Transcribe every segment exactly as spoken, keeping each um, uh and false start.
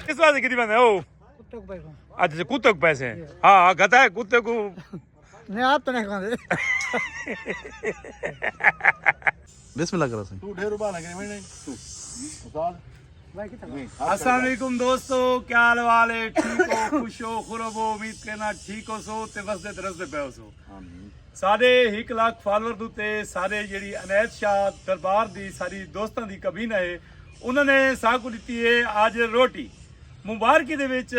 کس واسطے کیتی بندے ہو؟ اچھا، کتے کو پیسے ہیں۔ ہاں، ہاں، گھتا ہے کتے کو۔ نہیں، آپ تو نہیں کھاندے۔ بسم اللہ کرو سائیں۔ تو ڈھیر ابالا کرے میں نہیں۔ تو۔ استاد۔ السلام علیکم دوستو، کیا حال حوال ہے؟ ٹھیک ہو؟ خوش ہو؟ خرب ہو؟ امید کرنا ٹھیک ہو سو تے وسدے تے رسدے پئے ہو سو۔ سارے ہک لاکھ فالوور دے اتے سارے جیڑھی عنایت شاہ دربار دی ساری دوستاں دی کبینہ ہے، انہاں نے ساکوں ݙتی ہے اڄ روٹی۔ مبارکی دے وچ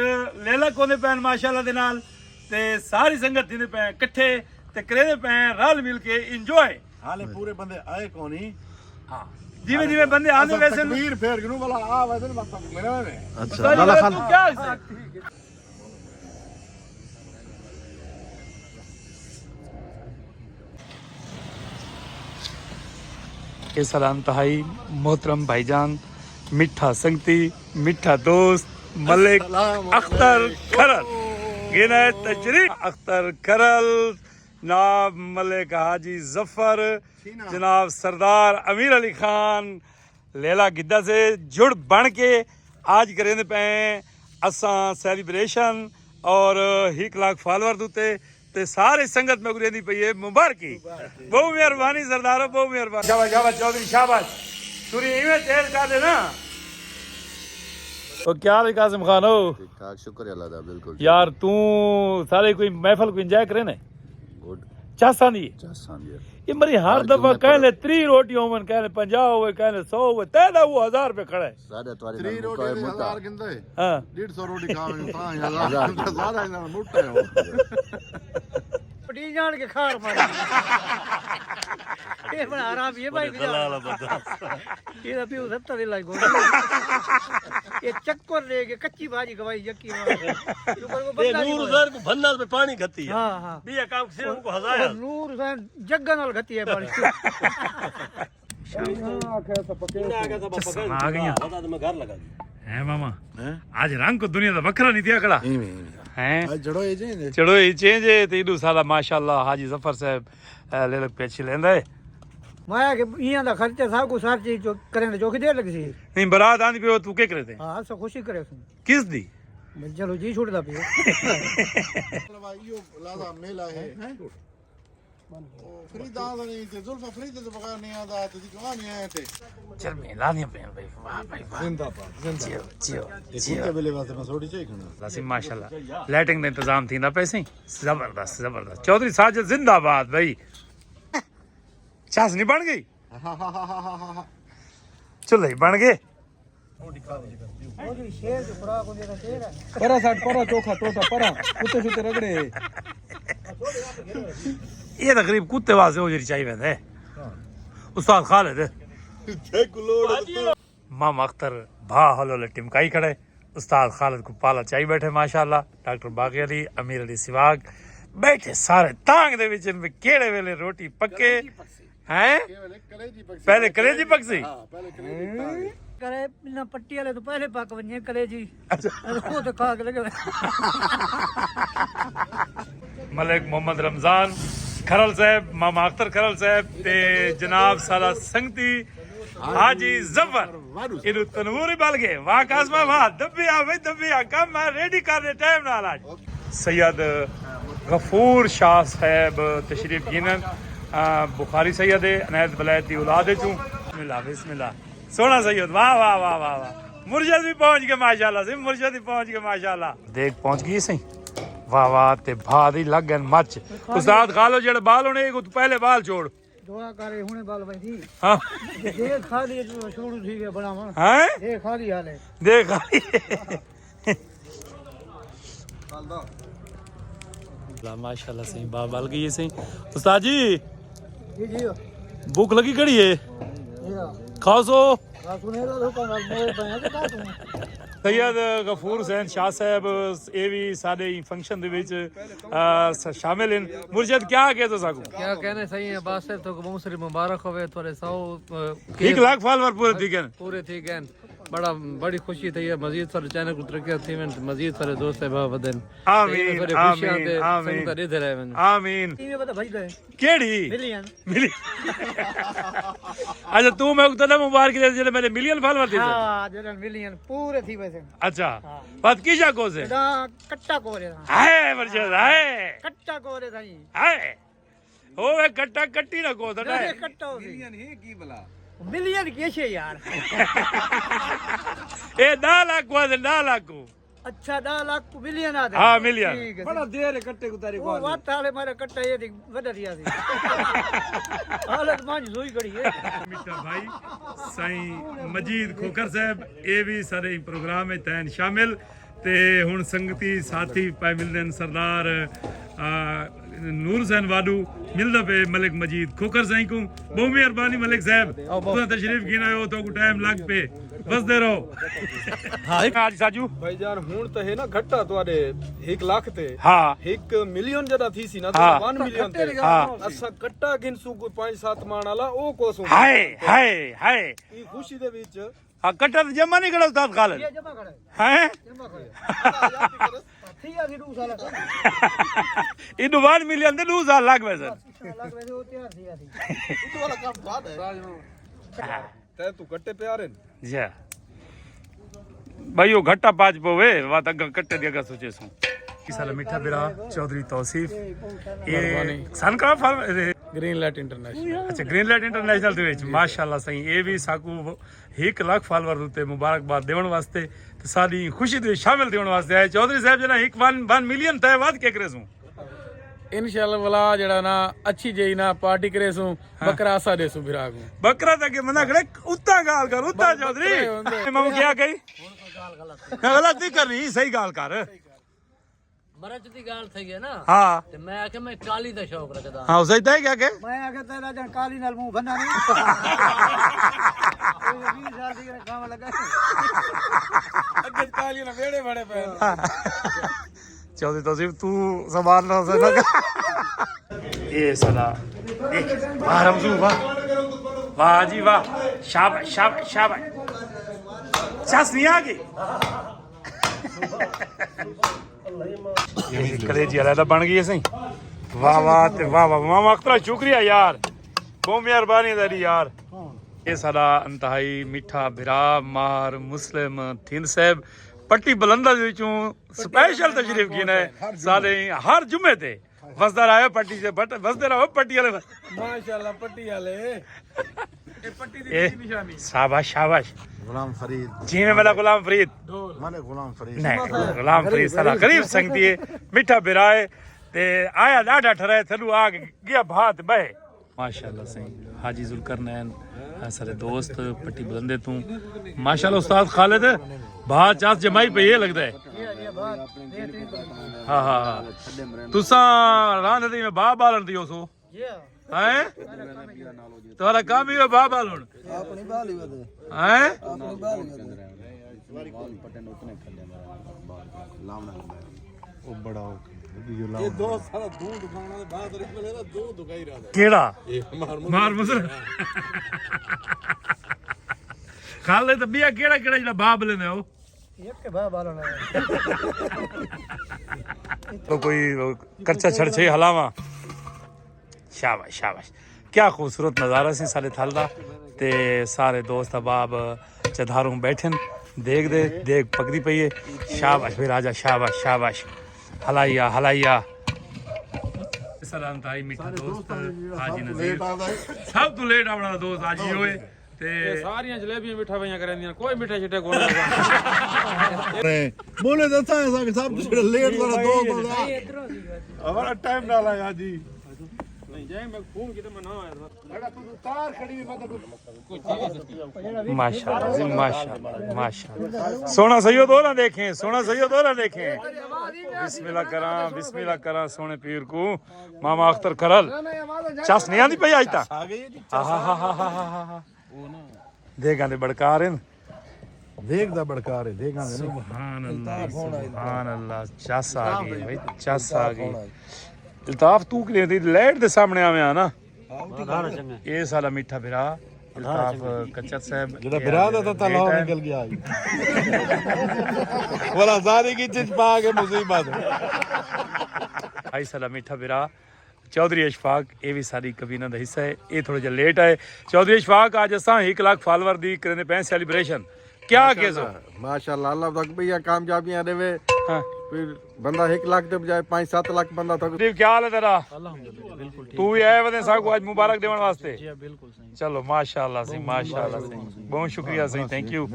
لیلا کوندے پئن ماشاءاللہ دے نال، تے ساری سنگت تھیندے پئے کٹھے تے کریندے پئے رل مل کے انجوائے۔ حالے پورے بندے آئے کونی۔ ہاں، جیویں جیویں بندے آندے ویسن۔ تکبیر پھیر گنو والا آ ویسن، بس میرا میں۔ اچھا، لالا خان۔ تو کیا ہے؟ اے سلام تہائی محترم بھائی جان، میٹھا سنگتی، میٹھا دوست ملک السلام اختر علیکم۔ کھرل۔ گناہ تشریف اختر کھرل، جناب ملک حاجی ظفر، جناب سردار امیر علی خان، لیلا گدا سے جڑ بن کے آج کریندے پئے اساں سیلیبریشن اور ہک لاکھ فالوور دے اتے تے ساری سنگت میکوں ݙیندی پئی ہے مبارکی۔ بہت مہربانی سردارو، بہت مہربانی۔ شاباش، شاباش چودھری، شاباش۔ تھوڑی ایویں تیز کر دے نا۔ او کیا حال ہے قاسم خان ہو؟ ٹھیک ٹھاک، شکر اللہ دا، بالکل ٹھیک۔ یار توں سارے کوئی محفل کو انجوائے کرے نے؟ گڈ۔ چس آندی ہے؟ چس آندی ہے۔ یہ مری ہر ہر دفعہ جمعے کہنے پر تری روٹی ہوون، کہنے پنجاہ ہوئے، کہنے سو ہوئے، تیرا وہ ہزار پہ کھڑا ہے۔ ساڈا تہاݙے نال تری موقع روٹی ہے، دے موقع۔ ہزار گھندا ہے۔ ہاں۔ ݙیڑھ سو روٹی کھا ونڄو، تاں ہی ہزار ہزار۔ گھندا، زیادہ ہی نال موٹا ہے وہ۔ پٹی جان کے کھار ماری۔ یہ بڑا حرام، یہ بھائی بڑے دلال بندہ۔ یہ پیو ستر دے لائی گولی۔ یہ چکر لے کے کچی بھاجی کھوائی یکی مار۔ یہ نور حسین کو بھننا پہ پانی گھتی ہے۔ ہاں، ہاں۔ بھی کام سے ان کو ہزار۔ نور حسین جگہ نال گھتی ہے پانی۔ چساں آ گئیاں۔ ہیں ماما؟ ہیں؟ اڄ رنگ کو دنیا دا وکھرا نہیں تھیا کھڑا۔ ایویں، ایویں۔ ہیں؟ اڄ جڑو اے چینج ہے۔ جڑو اے چینج ہے، تے ایݙو سارا ماشاءاللہ حاجی ظفر صاحب، اے، لے لگ پیچھے لیندا ہے۔ میں کہ ایہاں دا خرچہ سب کچھ سر چیز جو کریں تے چوکھی دیر لگسی۔ نہیں، برات آندی پئی ہو، توں کے کرے تے؟ ہاں، اساں خوشی کرے سوں۔ کس دی؟ میں چلو جی چھوڑدا پیا۔ مطلب، ایہو لازم میلہ ہے، ہیں؟ او فرید آندا نہیں تے زلفا فرید دے بغیر نہیں آندا، تے دی کہاں نہیں آئے تے۔ چرمیں لاندیاں پئیاں بھائی، واہ بھائی واہ۔ زندہ باد، زندہ جیو، باد۔ جیو، اے جیو۔ کتے ویلے واسطے میں سوڑی چاہی کھڑا۔ لاسی ماشاءاللہ۔ لائٹنگ دا انتظام تھیندا پئے سی۔ زبردست، زبردست۔ چوہدری ساجد زندہ باد بھائی۔ چس نہیں بن گئی؟ چلے بن گئے۔ پرا سٹ، پرا چوکھا ٹوٹا، پرا کتے شتے رگڑے۔ یہ تقریب کتے واسطے ہو جڑی چاہیے ویندے۔ استاد خالد۔ ماما اختر بھا ہلو لے ٹمکائی کھڑے۔ استاد خالد کو پالا چائی بیٹھے ماشاءاللہ۔ ڈاکٹر باقی علی، امیر علی سواگ بیٹھے سارے تانگ دے وچ، ان کیڑے ویلے روٹی پکے۔ ہیں؟ پہلے کلیجی پکسی؟ ہاں، پہلے کلیجی پکسی۔ کرے نہ پٹی والے تو پہلے پک ونجے کلیجی۔ اچھا۔ وہ تو کھا کے لگے۔ ملک محمد رمضان کھرل صاحب، ماما اختر کھرل صاحب تے جناب سارا سنگتی حاجی ظفر۔ ایݙو تنور ہی ٻل ڳئے۔ واہ قاسمہ واہ، دبیا وے دبیا، کم ہے ریڈی کر ݙے ٹائم نال اڄ۔ سید غفور شاہ صاحب تشریف گھنن، آ، بخاری سید ہے، عنایت ولایت دی اولاد ہے چوں۔ بسم اللہ، بسم اللہ۔ سوہݨا سید، واہ، واہ، واہ، واہ، واہ۔ مرشد بھی پہنچ گئے ماشاءاللہ، سی مرشد بھی پہنچ گئے ماشاءاللہ۔ دیکھ پہنچ گئی سی۔ واہ، واہ، تے بھا دی لڳ ڳن مچ۔ استاد خالو جیڑھے ٻال ہونے، ایکوں پہلے ٻال چھوڑ۔ دعا کرے ہنے ٻال ویندی۔ ہاں۔ دے خالی شروع تھی گیا بݨاوݨ۔ ہیں؟ دے خالی حالے۔ دے خالی۔ لا ماشاءاللہ سائیں، با ٻل ڳئی ہے سائیں۔ استاد جی، جی، جی۔ بھوک لڳی کھڑی ہے؟ جی ہاں۔ کھاؤ سو۔ سید غفور حسین شاہ صاحب، اے وی ساݙے فنکشن دے وچ، آ، س-، شامل ہیں۔ مرشد، کیا آکھے تساں کوں؟ کیا کہنے سائیں، عباس صاحب، تو کو بہت ساری مبارک ہوے، تھوڑے سو، آ، ہک لاکھ فالوور پورے تھی ڳئے۔ پورے تھی ڳئے۔ بڑا، بڑی خوشی تھئی ہے، مزید سارے چینل کوں ترقیاں تھیون، مزید سارے دوست احباب ودن۔ آمین، سارے خوشیاں آمین، تے آمین۔ سنگتاں ݙیندے رہون۔ آمین۔ کیویں پتہ بھڄدا ہے؟ کیڑھی؟ ملین۔ ملین۔ اچھا، توں میکوں تݙاں مبارک ݙے جیڑھے میݙے ملین فالوور تھی سن۔ ہاں، جیڑھے ملین پورے تھی ویسے۔ اچھا۔ ہاں۔ بس کیشا کو سے؟ تݙاں کٹا کو رہے سن۔ ہائے مرشد، ہائے۔ کٹا کو رہے سن۔ ہائے۔ ہووے کٹا، کٹی نہ کو سٹا ہے۔ کٹا ہووے۔ ملین ہے کی بلا؟ ملین کیشے یار؟ اے ݙاہ لکھ کو آہدے، ݙاہ لکھ کو۔ اچھا، ݙاہ لکھ کو ملین آہدے؟ ہاں، ملین۔ ٹھیک ہے۔ بڑا دیر ہے کٹے کو تیرے او کو۔ وقت والے مارے کٹا یہ دی وڈا دیا سی۔ حالت مانج سوئی کھڑی ہے۔ میٹھا بھائی سائیں مجید کھوکھر صاحب، اے وی سارے پروگرام وچ تھین شامل۔ تے ہݨ سنگتی ساتھی پئے ملدن سردار، آ، نور حسین واڈو ملدا پئے ملک مجید کھوکھر سائیں کوں۔ ٻہوں مہربانی ملک صاحب، آؤ، ٻہوں۔ تساں تشریف گھن آئے ہو، تہاکوں ٹائم لڳ پئے، وسدے رہو۔ ہاں، ہک آج ساجو۔ بھائی جان، ہݨ تاں ہے نا گھٹا تہاݙے ہک لکھ تے۔ ہاں۔ ہک ملین جݙاں تھیسی نا، ہاں۔ ون ملین تے۔ ہاں۔ اساں کٹا گھنسوں کوئی پنج ست مݨ والا، او کوسوں۔ ہائے، ہائے، ہائے۔ ایں خوشی دے وچ ہاں، کٹا تے جمع نہیں کھڑا استاد خالد۔ یہ جمع کھڑا ہے۔ ہیں؟ جمع کھڑا ہے۔ تھی آ سی ݙو سال۔ ایݙو بعد ملین تے ݙو سال لڳ ویسن۔ لڳ ویسے، او تیار تھی آ سی۔ تے توں کٹے پیار ہیں؟ جی۔ بھائی، او گھٹا پاچ پوے، وات اڳاں کٹے دی اڳاں سوچے سوں۔ سارا میٹھا بھرا چوہدری توصیف۔ اے مہربانی۔ سن کا فارم، اے گرین لائٹ انٹرنیشنل۔ اچھا، گرین لائٹ انٹرنیشنل دے وچ، ماشاءاللہ سائیں، اے وی ساکوں ہک لکھ فالوور اتے مبارکباد ݙیوݨ واسطے تے ساݙی خوشی دے وچ شامل تھیوݨ واسطے آئے۔ چوہدری صاحب جݙاں ہک ون، ون ملین تھئے ودھ کے کریسوں۔ انشاءاللہ ولا جیڑھا نا اچھی جئی نا پارٹی کریسوں، ہاں۔ بکرا اساں ݙیسوں بھرا کوں۔ بکرا تے کہ منا کھڑے اتاں ڳالھ کر، اتاں بس چوہدری۔ بکرے ہوندے۔ ماموں کیا کہی؟ نہ، غلط نہیں کرنی، صحیح ڳالھ کر۔ مرچ دی ڳالھ تھئی ہے نا؟ ہاں۔ تے میں آکھیا میں کالی دا شوق رکھدا۔ ہاں، صحیح تے کیا کہ؟ میں آکھیا تیرا جݨ کالی نال منہ بھنا نہیں۔ کوئی ویہہ سال دی کھاوݨ لڳا۔ اڳے کالی نال ویڑے بڑے پئے۔ ہاں۔ چوہدری توصیف، توں زبان نہ سے نہ۔ اے سلا۔ اے واہ رمزو، واہ۔ واہ جی واہ۔ شاباش، شاباش، شاباش۔ چس نہیں آ گئی۔ اے کلیجی علیحدہ بݨ ڳئی ہے سائیں۔ واہ واہ تے واہ واہ، ماما اختر شکریہ یار، ٻہوں مہربانی تیݙی یار۔ اے ساݙا انتہائی میٹھا بھرا ماہر مسلم تھیند صاحب پٹی بلندہ دے وچوں سپیشل تشریف گھن آئے۔ سارے ہر جمعے تے وسدا رہے پٹی تے، بٹ وسدے رہو پٹی والے۔ ماشاءاللہ، پٹی والے۔ اے پٹی دی اے، نشانی۔ شاباش، شاباش۔ غلام فرید۔ جیویں والا غلام فرید۔ ملک غلام فرید۔ نہیں، غلام فرید ساݙا غریب سنگتی ہے، میٹھا بھرا ہے، تے آیا ݙاڈھا ٹھرا ہے، تھلو آ کے ڳیا بھا تے ٻہے۔ ماشاءاللہ سائیں، حاجی ذوالقرنین، اے سارے دوست پٹی بلندے توں۔ ماشاءاللہ استاد خالد، بھا چاس جمائی پئی ہے لڳدا ہے۔ ہاں، ہاں، ہاں۔ تساں راندھ دی میں بھا ٻالݨ دی ہوسو۔ جی ہاں۔ ہیں؟ سارا کم ہی ہے۔ تہاݙا کم ہی ہے بھا ٻالݨ۔ اپݨی ٻال ہی ودے۔ ہیں؟ اپݨی ٻال ہی ودے۔ او بڑا اوکھے۔ یہ دو سارا دو دکان والے باہر رکھ لے، دو دکائی رہا ہے۔ کیڑا؟ یہ مار مار مسر۔ خالد، ٻیا کیڑا کیڑا جڑا بھا ٻلے نے ہو؟ ایک کے بھا ٻالݨا ہے۔ تو کوئی کرچا چھڑچھے ہلاواں۔ شاباش، شاباش۔ کیا خوبصورت نظارہ سی سارے تھل دا۔ تے سارے دوست احباب چدھاروں بیٹھن، دیکھ دے، دیکھ پکدی پئی ہے۔ شاباش بھئی راجا، شاباش، شاباش۔ ہلائیا، ہلائیا۔ سلام تائی میٹھا دوست حاجی نذیر۔ سب تو لیٹ آوݨ والا دوست حاجی ہوئے۔ تے اے ساریاں جلیبیاں مٹھا پئیاں کریندیاں، کوئی مٹھا شٹھا کون نہیں۔ بولے تے اساں، اساں سب کچھ لیٹ والا دوست ہوندا۔ ہمارا ٹائم نال آیا جی۔ نہیں جائے، میں فون کیتا، میں نہ آیا۔ ماشاءاللہ جی، ماشاءاللہ، ماشاءاللہ۔ سونا سیو دو نہ دیکھیں، سونا سیو دو نہ دیکھیں۔ بسم اللہ کراں، بسم اللہ کراں سونے پیر کو۔ ماما اختر کرل۔ چس نہیں آندی پئی آج تک۔ آہا ہا ہا ہا ہا ہا۔ دیگاں دے بڑکار ہن۔ دیگ دا بڑکار ہے، دیگاں دے نہیں۔ سبحان اللہ، سبحان اللہ، چس آ گئی بھائی، چس آ گئی۔ الطاف، تو کنے دی لائٹ دے سامنے آویں آ نا۔ اے سالا میٹھا بھرا، الطاف کچر صاحب، جیڑھا بھرا دا تاں تاں لاہور نکل ڳیا۔ ولا ساری کی چچ پا کے مصیبت۔ بھائی ساݙا میٹھا بھرا چوہدری اشفاق، اے وی ساݙی کابینہ دا حصہ ہے۔ اے تھوڑا جیہا لیٹ آئے۔ چوہدری اشفاق، اڄ اساں ہک لکھ فالوور دی کریندے پئے ہیں سیلیبریشن۔ کیا کہہ سو؟ ماشاءاللہ، اللہ تک بھیا کامیابیاں ݙیوے۔ ہاں۔ پھر بندہ ہک لکھ دے بجائے پنج ست لکھ بندہ تک۔ دیو، کیا حال ہے تیرا؟ الحمدللہ، بالکل ٹھیک۔ تو بھی آئے ودے ساکو اڄ مبارک ݙیوݨ واسطے۔ جی ہاں، بالکل صحیح۔ چلو ماشاءاللہ سئیں، ماشاءاللہ سئیں، بہت شکریہ سئیں، تھینک یو۔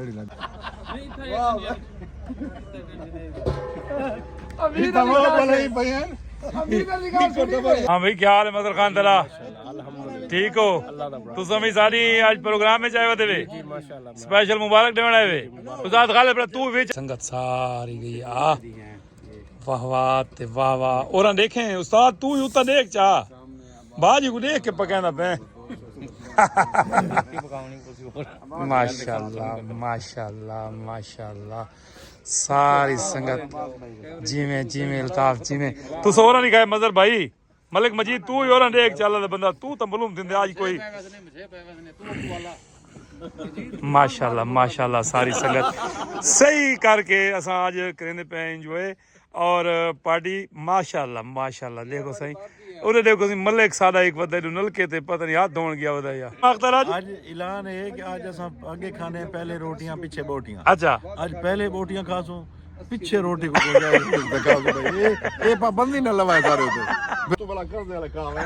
ہاں بھائی، کیا حال ہے مظہر خان تیرا؟ ٹھیک ہو؟ تساں وی ساݙی اڄ پروگرام وچ آئے ودے وے، اسپیشل مبارک ݙیوݨ آئے وے۔ استاد غالب، تو وچ سنگت ساری گئی آ۔ واہ واہ تے واہ واہ۔ اوراں ݙیکھیں استاد، توں ہی اتاں ݙیکھ چا، باجی کوں ݙیکھ کے پکیندا پئیں۔ ماشاءاللہ، ماشاءاللہ، ماشاءاللہ۔ ساری سنگت جیویں جیویں الطاف جیویں۔ تساں اوراں نہیں کھائے مظہر بھائی؟ ملک مجید، توں ہی اوراں ݙیکھ چا، اللہ دا بندہ، توں تاں معلوم تھیندے اڄ کوئی۔ ماشاءاللہ، ماشاءاللہ، ساری سنگت صحیح کر کے اساں اڄ کریندے پئے انجوائے۔ اور پارٹی ماشاءاللہ، ماشاءاللہ، ݙیکھو سئیں، اُتے ݙیکھو سئیں، ملک ساݙا ہک ودے ݙو نلکے تے پتہ نہیں ہتھ دھوݨ ڳیا ودے یا۔ اختر اڄ؟ اڄ اعلان ہے کہ اڄ اساں اڳے کھانے ہیں پہلے روٹیاں پچھے ٻوٹیاں۔ اچھا۔ اڄ پہلے ٻوٹیاں کھاسوں، پچھے روٹی کوں گنجائش دکھا سو بھائی۔ اے، اے پابندی نہ لوائے سارے تے۔ تو بلا قرضے والا کام ہے۔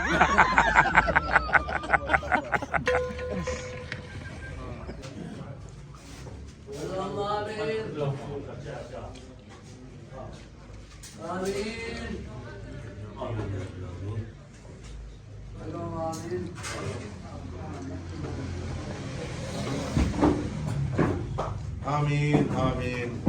آمین، آمین۔